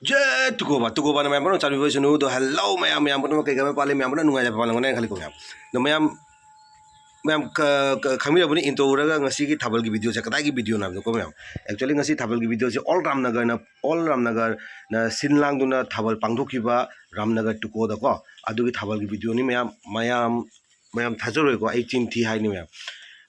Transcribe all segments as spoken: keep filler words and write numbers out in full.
J ꯇꯨꯀꯣꯕꯥ, ꯇꯨꯀꯣꯕꯥꯅ ꯃꯌꯥꯝ ꯄꯨꯝꯅꯃꯛ ꯆꯥꯟꯕꯤꯕ ꯑꯣꯏꯁꯅꯨ꯫ ꯑꯗꯣ hello ꯃꯌꯥꯝ, ꯃꯌꯥꯝ ꯄꯨꯝꯅꯃꯛ ꯀꯩ ꯀꯩ ꯄꯥꯜꯂꯤ, ꯃꯌꯥꯝ ꯄꯨꯝꯅꯃꯛ ꯅꯨꯡꯉꯥꯏ ꯌꯥꯏꯐꯕ ꯄꯥꯜꯂꯝꯒꯅꯤ ꯍꯥꯏꯅ ꯈꯜꯂꯤꯀꯣ ꯃꯌꯥꯝ꯫ ꯑꯗꯣ ꯃꯌꯥꯝ, ꯃꯌꯥꯝ ꯈ-, ꯈ-, ꯈꯪꯕꯤꯔꯕꯅꯤ intro ꯎꯔꯒ ꯉꯁꯤꯒꯤ ꯊꯥꯕꯜꯒꯤ video ꯁꯦ ꯀꯗꯥꯏꯒꯤ video ꯅꯣ ꯍꯥꯏꯕꯗꯣꯀꯣ ꯃꯌꯥꯝ꯫ Actually ꯉꯁꯤ ꯊꯥꯕꯜꯒꯤ video ꯁꯦ all ꯔꯥꯝꯅꯒꯔꯅ, all ꯔꯥꯝꯅꯒꯔꯅ ꯁꯤꯟ ꯂꯥꯡꯗꯨꯅ ꯊꯥꯕꯜ ꯄꯥꯡꯊꯣꯛꯈꯤꯕ ꯔꯥꯝꯅꯒꯔ ꯇꯨꯀꯣꯗꯀꯣ, ꯑꯗꯨꯒꯤ ꯊꯥꯕꯜꯒꯤ video ꯅꯤ ꯃꯌꯥꯝ꯫ ꯃꯌꯥꯝ, ꯃꯌꯥꯝ ꯊꯥꯖꯔꯣꯏꯀꯣ, ꯑꯩ ꯆꯤꯟ ꯊꯤ ꯍꯥꯏꯅꯤ ꯃꯌꯥꯝ꯫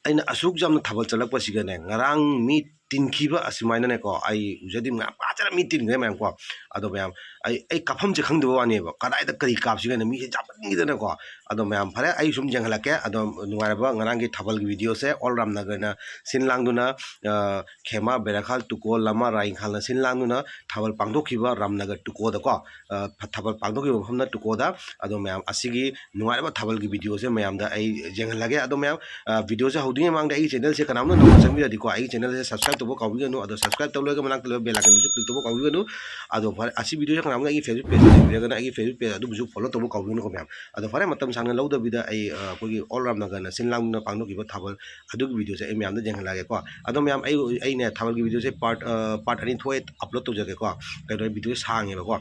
ꯑꯩꯅ ꯑꯁꯨꯛ ꯌꯥꯝꯅ ꯊꯥꯕꯜ ꯆꯠꯂꯛꯄꯁꯤꯒꯅꯦ, ꯉꯔꯥꯡ ꯃꯤ ꯇꯤꯟꯈꯤꯕ ꯑꯁꯨꯃꯥꯏꯅꯅꯦꯀꯣ, ꯑꯩ ꯎꯖꯗꯦ, ꯃꯌꯥꯝ ꯐꯖꯅ ꯃꯤ ꯇꯤꯟꯈ꯭ꯔꯦ ꯃꯌꯥꯝ ꯀꯣ꯫ ꯑꯗꯣ ꯃꯌꯥꯝ, ꯑꯩ, ꯑꯩ ꯀꯥꯞꯐꯝꯁꯦ ꯈꯪꯗꯕ ꯋꯥꯅꯦꯕ, ꯀꯗꯥꯏꯗ ꯀꯔꯤ ꯀꯥꯞꯁꯤꯒꯦꯅ ꯃꯤꯁꯦ ꯌꯥꯝꯃꯟꯈꯤꯗꯅꯀꯣ꯫ ꯑꯗꯣ ꯃꯌꯥꯝ ꯐꯔꯦ, ꯑꯩ ꯁꯨꯝ ꯌꯦꯡꯍꯜꯂꯛꯀꯦ꯫ ꯑꯗꯣ ꯅꯨꯡꯉꯥꯏꯔꯕ ꯉꯔꯥꯡꯒꯤ ꯊꯥꯕꯜꯒꯤ video ꯁꯦ all ꯔꯥꯝꯅꯒꯔꯅ ꯁꯤꯟ ꯂꯥꯡꯗꯨꯅ, ꯑ, ꯈꯦꯃꯥ, ꯕꯦꯔꯥꯈꯥꯜ, ꯇꯨꯀꯣ, ꯂꯃꯥ, ꯔꯥꯏꯪꯈꯥꯜꯅ ꯁꯤꯟ ꯂꯥꯡꯗꯨꯅ ꯊꯥꯕꯜ ꯄꯥꯡꯊꯣꯛꯈꯤꯕ ꯔꯥꯝꯅꯒꯔ ꯇꯨꯀꯣꯗꯀꯣ, ꯑ, ꯊꯥꯕꯜ ꯄꯥꯡꯊꯣꯛꯈꯤꯕ ꯃꯐꯝꯅ ꯇꯨꯀꯣꯗ꯫ ꯑꯗꯣ ꯃꯌꯥꯝ ꯑꯁꯤꯒꯤ ꯅꯨꯡꯉꯥꯏꯔꯕ ꯊꯥꯕꯜꯒꯤ video ꯁꯦ ꯃꯌꯥꯝꯗ ꯑꯩ ꯌꯦꯡꯍꯜꯂꯒꯦ꯫ ꯑꯗꯣ ꯃꯌꯥꯝ, ꯑ, video ꯁꯦ ꯍꯧꯗ꯭ꯔꯤꯉꯩ ꯃꯃꯥꯡꯗ ꯑꯩꯒꯤ channel ꯁꯦ ꯀꯅꯥꯝꯅ ꯅꯧꯅ ꯆꯪꯕꯤꯔꯗꯤꯀꯣ, ꯑꯩꯒꯤ channel ꯁꯦ subscribe ꯇꯧꯕ ꯀꯥꯎꯕꯤꯒꯅꯨ꯫ ꯑꯗꯣ subscribe ꯇꯧ ꯂꯣꯏꯔꯒ ꯃꯅꯥꯛꯇ ꯂꯩꯕ bell icon ꯗꯨꯁꯨ click ꯇꯧꯕ ꯀꯥꯎꯕꯤꯒꯅꯨ꯫ ꯑꯗꯣ ꯐꯔꯦ, ꯑꯁꯤ video ꯁꯦ ꯀꯅꯥꯝꯅ ꯑꯩꯒꯤ Facebook page ꯇ ꯌꯦꯡꯕꯤꯔꯒꯅ ꯑꯩꯒꯤ Facebook page ꯑꯗꯨꯕꯨꯁꯨ follow ꯇꯧꯕ ꯀꯥꯎꯕꯤꯒꯅꯨꯀꯣ ꯃꯌꯥꯝ꯫ ꯑꯗꯣ ꯐꯔꯦ, ꯃꯇꯝ ꯁꯥꯡꯅ ꯂꯧꯗꯕꯤꯗ ꯑꯩ, ꯑ, ꯑꯩꯈꯣꯏꯒꯤ all ꯔꯥꯝꯅꯒꯔꯅ ꯁꯤꯟ ꯂꯥꯡꯗꯨꯅ ꯄꯥꯡꯊꯣꯛꯈꯤꯕ ꯊꯥꯕꯜ ꯑꯗꯨꯒꯤ video ꯁꯦ ꯑꯩ ꯃꯌꯥꯝꯗ ꯌꯦꯡꯍꯜꯂꯛꯑꯒꯦꯀꯣ꯫ ꯑꯗꯣ ꯃꯌꯥꯝ, ꯑꯩ, ꯑꯩꯅꯦ ꯊꯥꯕꯜꯒꯤ video ꯁꯦ part, ꯑ, part ꯑꯅꯤ ꯊꯣꯛꯑꯦ, upload ꯇꯧꯖꯒꯦꯀꯣ꯫ ꯀꯩꯅꯣ, video ꯁꯦ ꯁꯥꯡꯉꯦꯕꯀꯣ꯫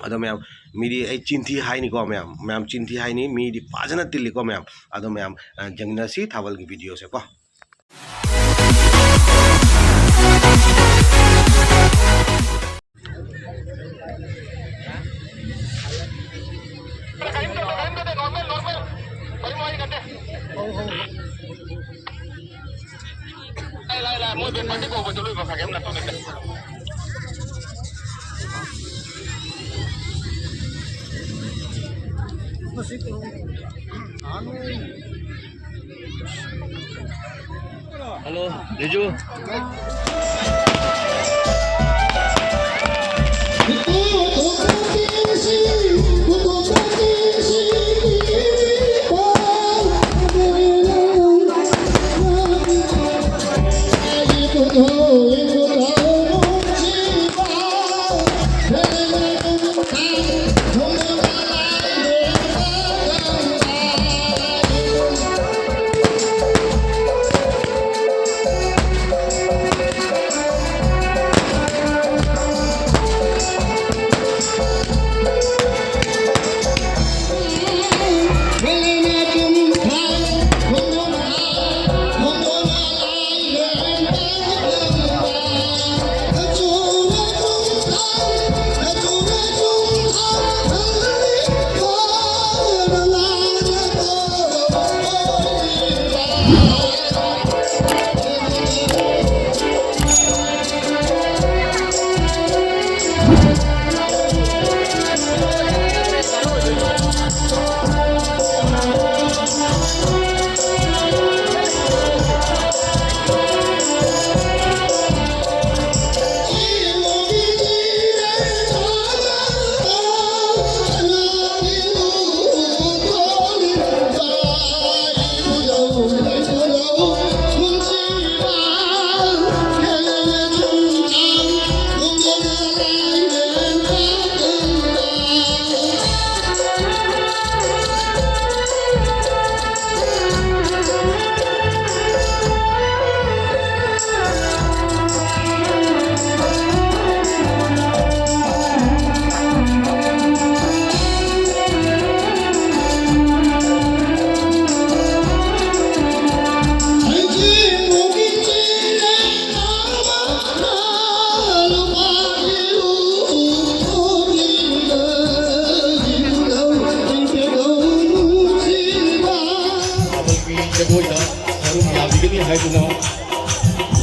ꯑꯗꯣ ꯃꯌꯥꯝ, ꯃꯤꯗꯤ ꯑꯩ ꯆꯤꯟ ꯊꯤ ꯍꯥꯏꯅꯤꯀꯣ ꯃꯌꯥꯝ, ꯃꯌꯥꯝ ꯆꯤꯟ ꯊꯤ ꯍꯥꯏꯅꯤ, ꯃꯤꯗꯤ ꯐꯖꯅ ꯇꯤꯜꯂꯤꯀꯣ ꯃꯌꯥꯝ꯫ ꯑꯗꯣ ꯃꯌꯥꯝ, ꯑ, ꯌꯦꯡꯃꯤꯟꯅꯁꯤ ꯊꯥꯕꯜꯒꯤ video ꯁꯦꯀꯣ꯫ Hello, Liju.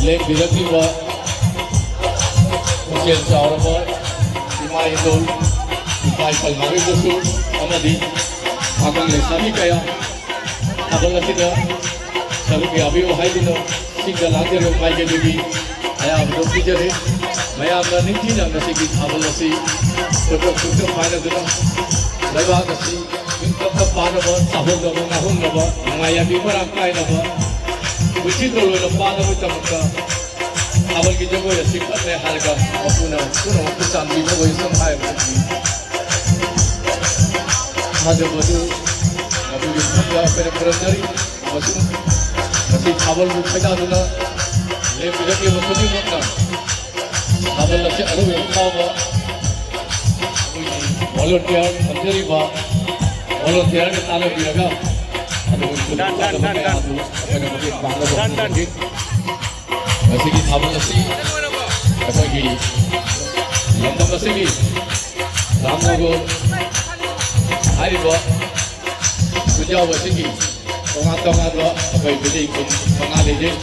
ꯂꯦꯡꯕꯤꯔꯛꯂꯤꯕ ꯄꯨꯛꯆꯦꯜ ꯆꯥꯎꯔꯕ ꯏꯃꯥ ꯏꯗꯣꯜ, ꯏꯄꯥ ꯏꯄꯜ ꯃꯈꯣꯏꯕꯨꯁꯨ ꯑꯃꯗꯤ ꯄꯥꯈꯪ ꯂꯩꯁꯥꯕꯤ ꯀꯌꯥ ꯊꯥꯕꯜ ꯑꯁꯤꯗ ꯁꯔꯨꯛ ꯌꯥꯕꯤꯌꯨ ꯍꯥꯏꯗꯨꯅ ꯁꯤꯡꯗ ꯂꯥꯡꯖꯔꯤꯕ ꯃꯥꯏꯀꯩꯗꯒꯤ ꯑꯌꯥꯕꯗꯨ ꯄꯤꯖꯔꯤ꯫ ꯃꯌꯥꯝꯅ ꯅꯤꯡꯊꯤꯅ ꯉꯁꯤꯒꯤ ꯊꯥꯕꯜ ꯑꯁꯤ ꯈꯨꯗꯛ ꯈꯨꯗꯛ ꯄꯥꯏꯅꯗꯨꯅ ꯂꯩꯕꯥꯛ ꯑꯁꯤ ꯅꯤꯡꯇꯝꯅ ꯄꯥꯟꯅꯕ, ꯆꯥꯍꯧꯅꯕ, ꯉꯥꯍꯧꯅꯕ, ꯅꯨꯡꯉꯥꯏ ꯌꯥꯏꯐꯕ ꯃꯔꯥꯡ ꯀꯥꯏꯅꯕ ꯄꯨꯟꯁꯤ ꯇꯣꯂꯣꯏꯅ ꯄꯥꯟꯅꯕꯒꯤꯗꯃꯛꯇ ꯊꯥꯕꯜꯒꯤ ꯖꯒꯣꯏ ꯑꯁꯤ ꯀꯠꯂꯦ ꯍꯥꯏꯔꯒ ꯃꯄꯨꯅ ꯄꯨꯝꯅꯃꯛꯄꯨ ꯆꯥꯟꯕꯤꯅꯕ ꯏꯁꯝ ꯍꯥꯏꯕꯗꯤ ꯊꯥꯖꯕ ꯑꯗꯨ ꯃꯗꯨꯒꯤ ꯃꯐꯝꯗ ꯑꯩꯈꯣꯏꯅ ꯈꯨꯔꯨꯝꯖꯔꯤ꯫ ꯑꯃꯁꯨꯡ ꯉꯁꯤ ꯊꯥꯕꯜꯕꯨ ꯈꯣꯏꯗꯥꯗꯨꯅ ꯂꯦꯞꯄꯤꯔꯛꯂꯤꯕ ꯈꯨꯗꯤꯡꯃꯛꯅ ꯊꯥꯕꯜ ꯑꯁꯤ ꯑꯔꯣꯏꯕ ꯐꯥꯎꯕ ꯑꯩꯈꯣꯏꯒꯤ ꯚꯣꯂꯨꯟꯇꯤꯌꯔ ꯊꯝꯖꯔꯤꯕ ꯚꯣꯂꯨꯟꯇꯤꯌꯔꯒ ꯇꯥꯟꯅꯕꯤꯔꯒ ꯑꯗꯨꯒꯤ ꯈꯨꯗꯣꯡꯆꯥꯗꯕ ꯀꯌꯥ ꯑꯗꯨ ꯑꯩꯈꯣꯏꯅ ꯃꯇꯦꯡ ꯄꯥꯡꯅꯕ ꯍꯣꯠꯅꯖꯒꯦ꯫ ꯉꯁꯤꯒꯤ ꯊꯥꯕꯜ ꯑꯁꯤ ꯑꯩꯈꯣꯏꯒꯤ ꯂꯝꯗꯝ ꯑꯁꯤꯒꯤ ꯔꯥꯝꯅꯒꯔ ꯍꯥꯏꯔꯤꯕ ꯈꯨꯟꯖꯥꯎ ꯑꯁꯤꯒꯤ ꯇꯣꯉꯥꯟ ꯇꯣꯉꯥꯟꯕ ꯑꯩꯈꯣꯏ ꯃꯤꯑꯣꯏ ꯀꯨꯟ ꯃꯉꯥ ꯂꯩꯖꯩ꯫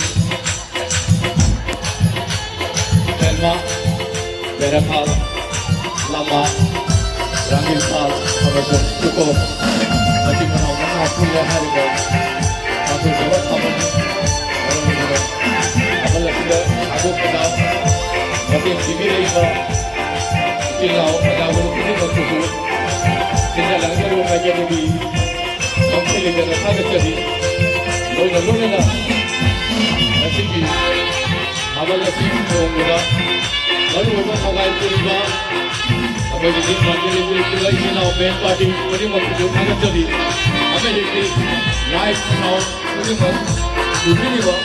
ꯄꯦꯟꯃ, ꯕꯦꯔꯥꯈꯥꯜ, ꯂꯃꯥ, ꯔꯥꯡꯒꯤꯜꯄꯥꯜ ꯑꯃꯁꯨꯡ ꯇꯨꯀꯣ ꯃꯆꯤꯟ ꯃꯅꯥꯎ ꯃꯉꯥ ꯄꯨꯜꯂꯦ ꯍꯥꯏꯔꯤꯕ ꯄꯥꯡꯊꯣꯛꯆꯕ ꯊꯥꯕꯜ꯫ ꯃꯔꯝ ꯑꯗꯨꯅ ꯊꯥꯕꯜ ꯑꯁꯤꯗ ꯍꯧꯗꯣꯛꯄꯗ ꯃꯇꯦꯡ ꯄꯤꯕꯤꯔꯛꯏꯕ ꯏꯆꯤꯜ ꯏꯅꯥꯎ ꯄ꯭ꯔꯖꯥ ꯃꯔꯨꯞ ꯈꯨꯗꯤꯡꯃꯛꯄꯨꯁꯨ ꯁꯤꯟꯖ ꯂꯥꯡꯖꯔꯤꯕ ꯃꯥꯏꯀꯩꯗꯒꯤ ꯃꯈꯣꯏ ꯂꯩꯇꯅ ꯊꯥꯒꯠꯆꯔꯤ꯫ ꯂꯣꯏꯅ ꯂꯣꯏꯅꯅ ꯉꯁꯤꯒꯤ ꯊꯥꯕꯜ ꯑꯁꯤ ꯊꯣꯡꯕꯗ ꯃꯔꯨꯑꯣꯏꯕ ꯊꯧꯒꯜ ꯄꯨꯔꯤꯕ ꯑꯩꯈꯣꯏꯒꯤ ꯗꯤꯄꯥꯔꯠꯃꯦꯟꯒꯤ ꯄꯨꯔꯤꯕ ꯏꯆꯤꯜ ꯏꯅꯥꯎ ꯕꯦꯟ ꯄꯥꯔꯇꯤ ꯈꯨꯗꯤꯡꯃꯛꯄꯨꯁꯨ ꯊꯥꯒꯠꯆꯔꯤ꯫ ꯑꯃꯗꯤ ꯂꯥꯏꯠ ꯁꯥꯎꯟ ꯈꯨꯗꯤꯡꯃꯛ ꯄꯨꯕꯤꯔꯤꯕ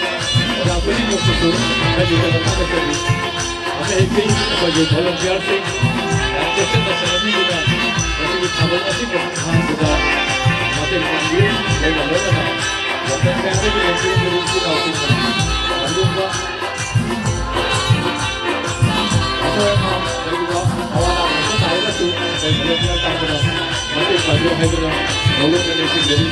ꯑꯣꯖꯥ ꯈꯨꯗꯤꯡꯃꯛꯄꯨꯁꯨ ꯊꯥꯒꯠꯆꯔꯤ꯫ ꯑꯃ ꯍꯦꯛꯇ ꯑꯩꯈꯣꯏꯒꯤ ꯚꯣꯂꯨꯟꯇꯤꯌꯔꯁꯤꯡ ꯌꯥꯝ ꯆꯦꯛꯁꯤꯟꯅ ꯁꯦꯟꯅꯕꯤꯗꯨꯅ ꯃꯁꯤꯒꯤ ꯊꯥꯕꯜ ꯑꯁꯤꯕꯨ ꯍꯥꯡꯕꯗ ꯃꯇꯦꯡ ꯄꯥꯡꯕꯤꯌꯨ꯫ ꯂꯣꯏꯅ ꯂꯣꯏꯅꯅ ꯋꯥꯈꯜ ꯀꯌꯥꯗꯒꯤ ꯂꯩꯇꯦꯡꯕ ꯏꯆꯤꯜ ꯏꯅꯥꯎꯁꯤꯡꯅ ꯑꯗꯨꯒꯨꯝꯕ ꯑꯁꯣꯏ ꯑꯉꯥꯝ ꯂꯩꯔꯤꯕ ꯑꯋꯥ ꯑꯅꯥ ꯂꯩꯕ ꯇꯥꯔꯒꯁꯨ ꯑꯩꯈꯣꯏ ꯚꯣꯂꯨꯟꯇꯤꯌꯔ ꯇꯥꯗꯅ ꯃꯇꯦꯡ ꯄꯥꯡꯕꯤꯌꯨ ꯍꯥꯏꯗꯨꯅ ꯅꯧꯂꯨꯛꯅ ꯅꯤꯡꯁꯤꯡꯖꯔꯤ꯫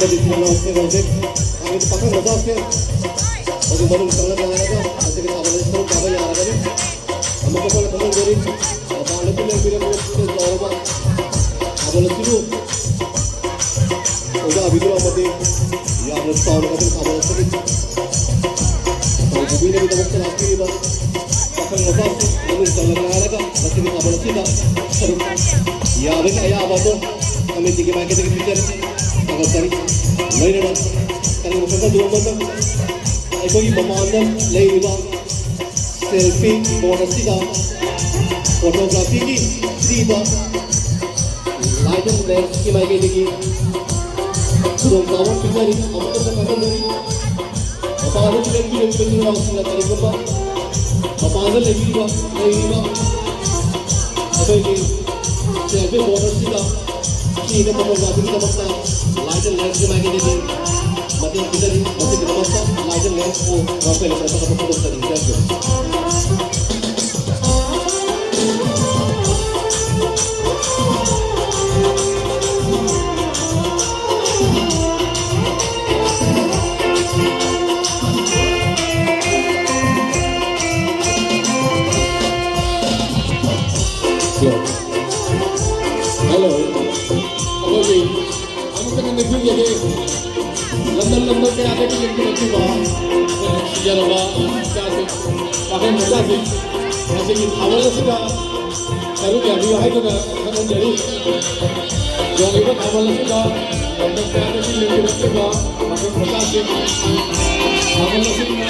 ꯍꯧꯖꯤꯛ ꯊꯤꯜꯂꯛꯑꯣꯁꯦ, ꯍꯧꯖꯤꯛ ꯍꯥꯏꯗꯤ ꯄꯥꯈꯪ ꯃꯆꯥꯁꯦ ꯍꯧꯖꯤꯛ ꯃꯅꯨꯡ ꯆꯪꯂꯛꯅꯔꯒ ꯍꯧꯖꯤꯛꯀꯤ ꯊꯥꯕꯜ ꯑꯁꯤ ꯁꯔꯨꯛ ꯌꯥꯕ ꯌꯥꯔꯒꯅꯤ꯫ ꯑꯃꯨꯛꯀ ꯍꯟꯅ ꯈꯪꯍꯟꯖꯔꯤ, ꯃꯄꯥꯟꯗ ꯄꯨꯟꯅ ꯄꯤꯔꯛꯄ ꯇꯧꯔꯕ ꯊꯥꯕꯜ ꯑꯁꯤꯕꯨ ꯈꯣꯡꯗꯥꯕꯤꯗꯨꯅ ꯑꯃꯗꯤ ꯌꯥꯝꯅ ꯆꯥꯎꯅ ꯀꯩꯊꯦꯜ ꯊꯥꯕ ꯉꯁꯤꯒꯤ ꯊꯧ ꯄꯨꯕꯤꯅꯕꯒꯤꯗꯃꯛꯇ ꯂꯥꯛꯄꯤꯔꯤꯕ ꯄꯥꯈꯪ ꯃꯆꯥꯁꯤꯡ ꯃꯅꯨꯡ ꯆꯪꯅ ꯉꯥꯏꯔꯒ ꯉꯁꯤꯒꯤ ꯊꯥꯕꯜ ꯑꯁꯤꯗ ꯁꯔꯨꯛ ꯌꯥꯕꯒꯤ ꯑꯌꯥꯕ ꯑꯗꯨ ꯀꯃꯤꯇꯤꯒꯤ ꯃꯥꯏꯀꯩꯗꯒꯤ ꯄꯤꯖꯔꯤ꯫ ꯊꯥꯒꯠꯆꯔꯤ꯫ ꯂꯣꯏꯅꯅ ꯀꯔꯤꯒꯨꯝꯕ ꯈꯔ ꯑꯗꯨ ꯑꯃꯇꯪ ꯑꯩꯈꯣꯏꯒꯤ ꯃꯃꯥꯡꯗ ꯂꯩꯔꯤꯕ ꯁꯦꯜꯐꯤ ꯕꯣꯔꯗ ꯑꯁꯤꯗ ꯐꯣꯇꯣꯒ꯭ꯔꯥꯐꯤꯒꯤ ꯄꯤꯕ ꯂꯥꯏꯠ ꯑꯦꯟ ꯂꯦꯝꯞꯀꯤ ꯃꯥꯏꯀꯩꯗꯒꯤ ꯈꯨꯗꯣꯡꯆꯥꯕ ꯄꯤꯖꯔꯤ꯫ ꯑꯃꯨꯛꯇꯁꯨ ꯈꯪꯍꯟꯖꯔꯤ, ꯃꯄꯥꯟꯗ ꯂꯦꯡꯕꯤꯔꯤꯕ ꯏꯆꯤꯜ ꯏꯅꯥꯎꯁꯤꯡꯅ ꯀꯔꯤꯒꯨꯝꯕ ꯃꯄꯥꯟꯗ ꯂꯩꯕꯤꯕ ꯂꯩꯔꯤꯕ ꯑꯩꯈꯣꯏꯒꯤ ꯁꯦꯜꯐꯤ ꯕꯣꯔꯗ ꯑꯁꯤꯗ ꯄꯤꯕ ꯐꯣꯇꯣꯒ꯭ꯔꯥꯐꯤꯒꯤꯗꯃꯛꯇ ꯂꯥꯏꯠ ꯑꯦꯟ ꯂꯦꯝꯞꯀꯤ ꯃꯥꯏꯀꯩꯗꯒꯤ ꯃꯇꯦꯡ ꯄꯤꯖꯔꯤ꯫ ꯃꯁꯤꯒꯤꯗꯃꯛꯇ ꯂꯥꯏꯠ ꯑꯦꯟ ꯂꯦꯝꯞꯄꯨ ꯉꯥꯛꯄꯤꯅꯕ ꯊꯥꯒꯠꯄ ꯐꯣꯡꯗꯣꯛꯆꯔꯤ꯫ Thank you. Hello. ꯑꯩꯈꯣꯏꯒꯤ ꯑꯃꯨꯛꯇꯪ ꯅꯤꯡꯁꯤꯡꯖꯒꯦ꯫ ꯂꯝꯗꯝ ꯂꯝꯗꯝ ꯀꯌꯥꯗꯒꯤ ꯂꯦꯡꯕꯤꯔꯛꯈꯤꯕ ꯑꯩꯈꯣꯏ ꯅꯨꯡꯁꯤꯖꯔꯕ ꯏꯆꯥꯁꯤꯡ, ꯄꯥꯈꯪ ꯃꯆꯥꯁꯤꯡ, ꯉꯁꯤꯒꯤ ꯊꯥꯕꯜ ꯑꯁꯤꯗ ꯁꯔꯨꯛ ꯌꯥꯕꯤꯌꯨ ꯍꯥꯏꯗꯨꯅ ꯈꯪꯍꯟꯖꯔꯤ꯫ ꯌꯧꯔꯤꯕ ꯊꯥꯕꯜ ꯑꯁꯤꯗ ꯂꯝꯗꯝ ꯀꯌꯥꯗꯒꯤ ꯂꯦꯡꯕꯤꯔꯛꯈꯤꯕ ꯄꯥꯈꯪ ꯃꯆꯥꯁꯤꯡ, ꯊꯥꯕꯜ ꯑꯁꯤꯗ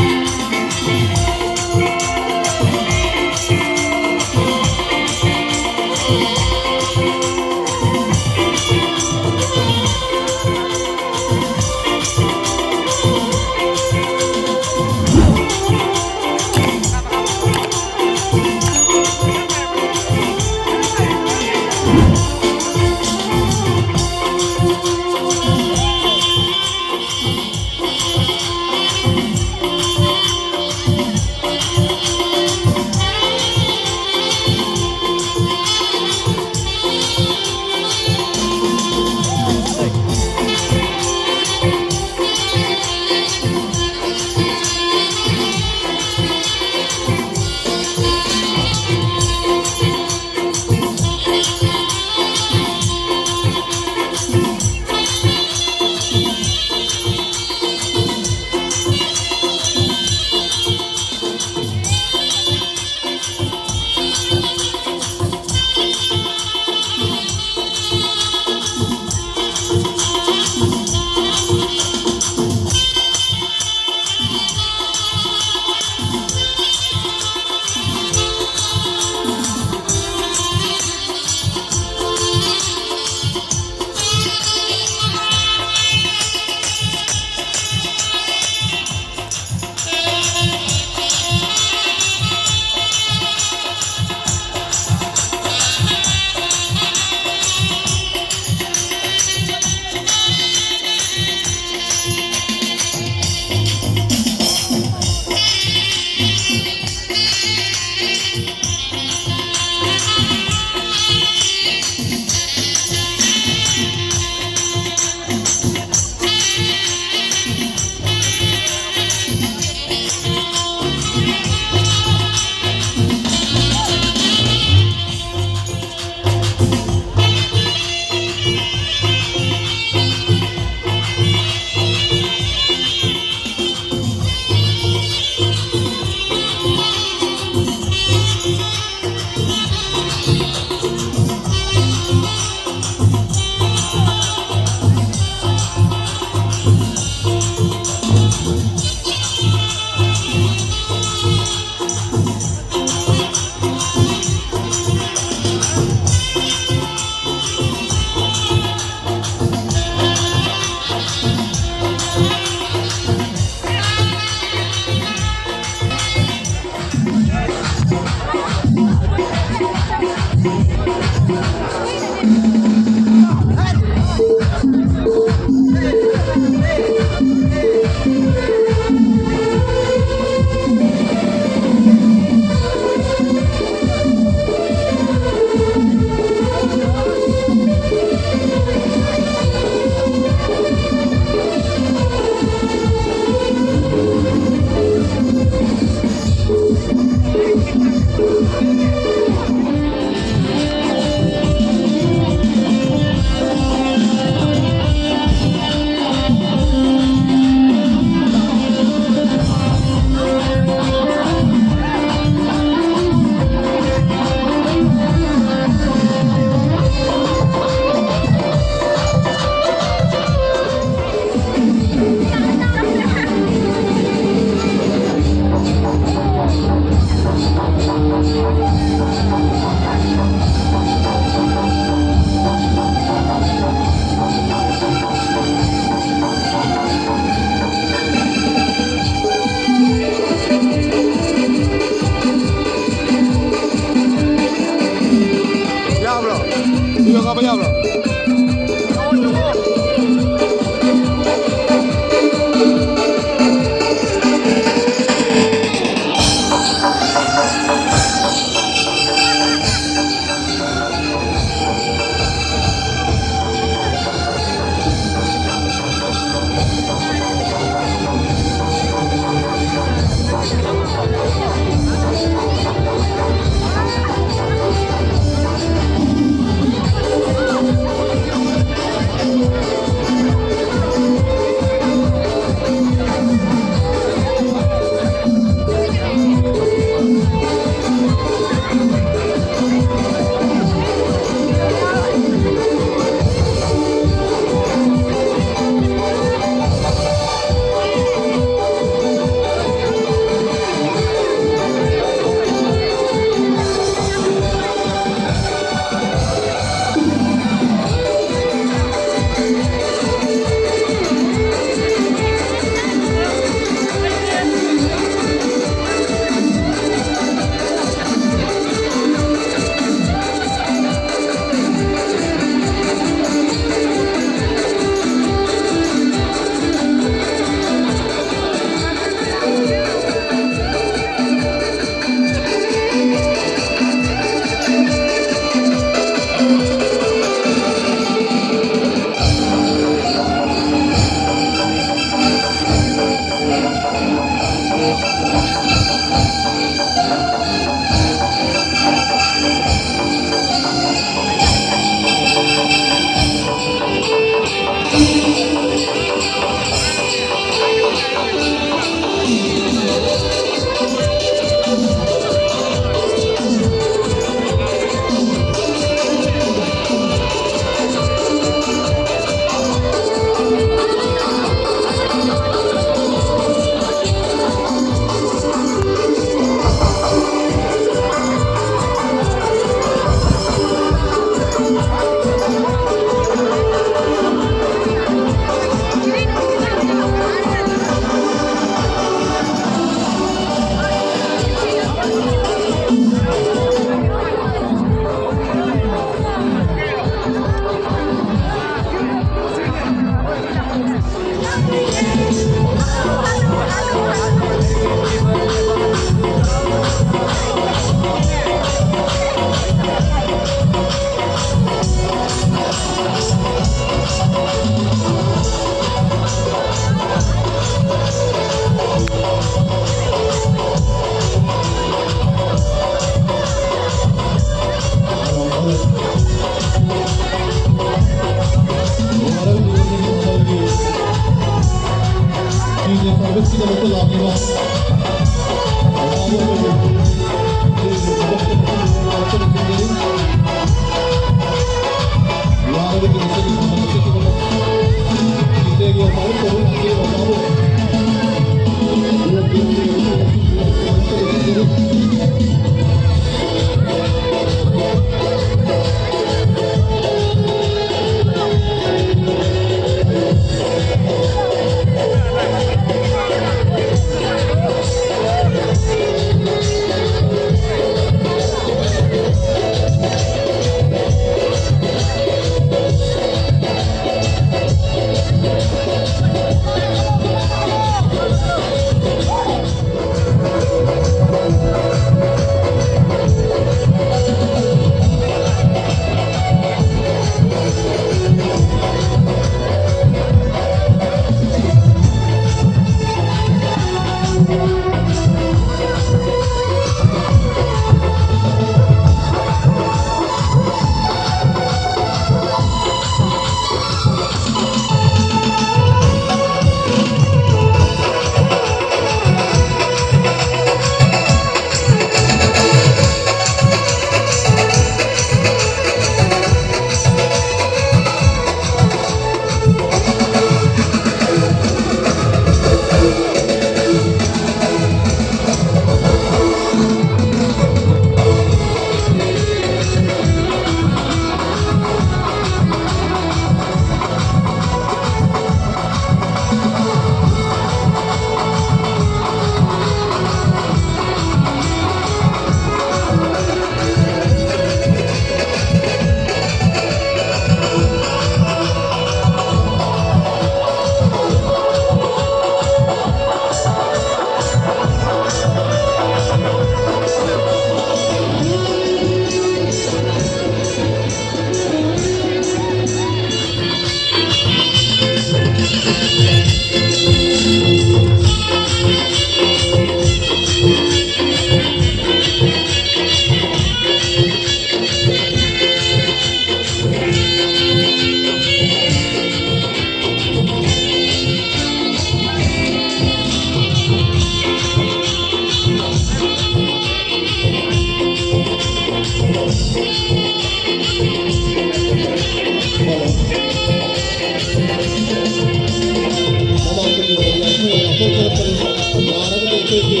ꯌꯥꯔꯒꯗꯤ ꯑꯩꯈꯣꯏꯒꯤ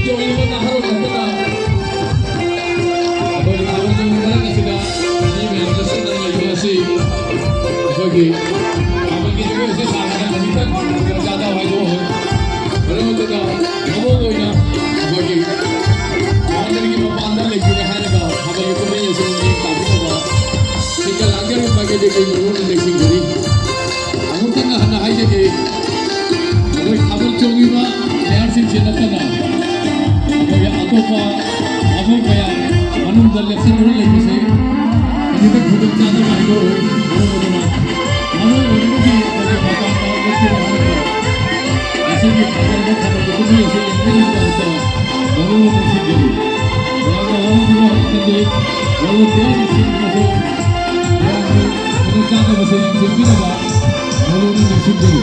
ꯇꯧꯔꯤꯕ ꯅꯍꯥꯔꯣꯜ ꯑꯃꯅ ꯑꯩꯈꯣꯏꯒꯤ ꯊꯥꯕꯜ ꯆꯣꯡꯕ ꯃꯔꯛ ꯑꯁꯤꯗ ꯃꯤ ꯃꯌꯥꯝꯗ ꯁꯛꯅ ꯂꯩꯕ ꯑꯁꯤ ꯑꯩꯈꯣꯏꯒꯤ ꯊꯥꯕꯜꯒꯤ ꯖꯒꯣꯏ ꯑꯁꯤ ꯁꯥꯗꯅ ꯈꯖꯤꯛꯇꯪ ꯈꯨꯗꯣꯡꯆꯥꯗꯕ ꯍꯥꯏꯗꯣ ꯑꯣꯏ꯫ ꯃꯔꯝ ꯑꯗꯨꯅ ꯊꯕꯛ ꯑꯣꯏꯅ ꯑꯩꯈꯣꯏꯒꯤ ꯊꯥꯕꯜꯒꯤ ꯃꯄꯥꯟꯗ ꯂꯩꯈꯤꯔꯦ ꯍꯥꯏꯔꯒ ꯊꯥꯕꯜꯒꯤ ꯀꯨꯝꯍꯩ ꯑꯁꯤ ꯃꯤꯠꯌꯦꯡ ꯇꯥꯕꯤꯅꯕ ꯁꯤꯟꯖ ꯂꯥꯡꯖꯔꯤꯕ ꯃꯥꯏꯀꯩꯗꯒꯤ ꯃꯔꯨꯞꯅ ꯅꯤꯡꯁꯤꯡꯖꯔꯤ꯫ ꯑꯃꯨꯛꯇꯪꯒ ꯍꯟꯅ ꯍꯥꯏꯖꯒꯦ, ꯑꯩꯈꯣꯏ ꯊꯥꯕꯜ ꯆꯣꯡꯉꯤꯕ ꯄ꯭ꯂꯦꯌꯔꯁꯤꯡꯁꯤ ꯅꯠꯇꯅ ꯑꯩꯈꯣꯏꯒꯤ ꯑꯇꯣꯞꯄ ꯊꯥꯕꯜ ꯀꯌꯥ ꯃꯅꯨꯡꯗ ꯂꯦꯞꯁꯤꯟꯗꯨꯅ ꯂꯩꯕꯁꯦ ꯈꯖꯤꯛꯇꯪ ꯈꯨꯗꯣꯡꯆꯥꯗꯕ ꯍꯥꯏꯗꯣ ꯑꯣꯏ꯫ ꯃꯔꯝ ꯑꯗꯨꯅ ꯊꯥꯕꯜ ꯑꯣꯏꯔꯒꯗꯤ ꯑꯩꯈꯣꯏꯒꯤ ꯃꯄꯥꯟ ꯇꯥꯡ ꯂꯦꯞꯁꯤꯟꯅ ꯍꯥꯏꯔꯒ ꯉꯁꯤꯒꯤ ꯐꯖꯔꯕ ꯊꯥꯕꯜꯒꯤ ꯀꯨꯝꯍꯩ ꯑꯁꯤ ꯌꯦꯡꯕꯤꯅꯕꯒꯤꯗꯃꯛꯇ ꯃꯔꯨ ꯑꯣꯏꯅ ꯅꯤꯡꯁꯤꯡꯖꯔꯤ꯫ ꯃꯌꯥꯝꯅ ꯋꯥꯔꯧꯕꯤꯕ ꯍꯥꯏꯕꯗꯤ ꯋꯥꯔꯧꯕꯤꯕ ꯁꯤꯡꯅꯁꯨ ꯃꯌꯥꯝꯒꯤ ꯈꯨꯗꯣꯡꯆꯥꯗꯕꯁꯦ ꯌꯦꯡꯁꯤꯟꯕꯤꯅꯕ ꯃꯔꯨ ꯑꯣꯏꯅ ꯅꯤꯡꯁꯤꯡꯖꯔꯤ꯫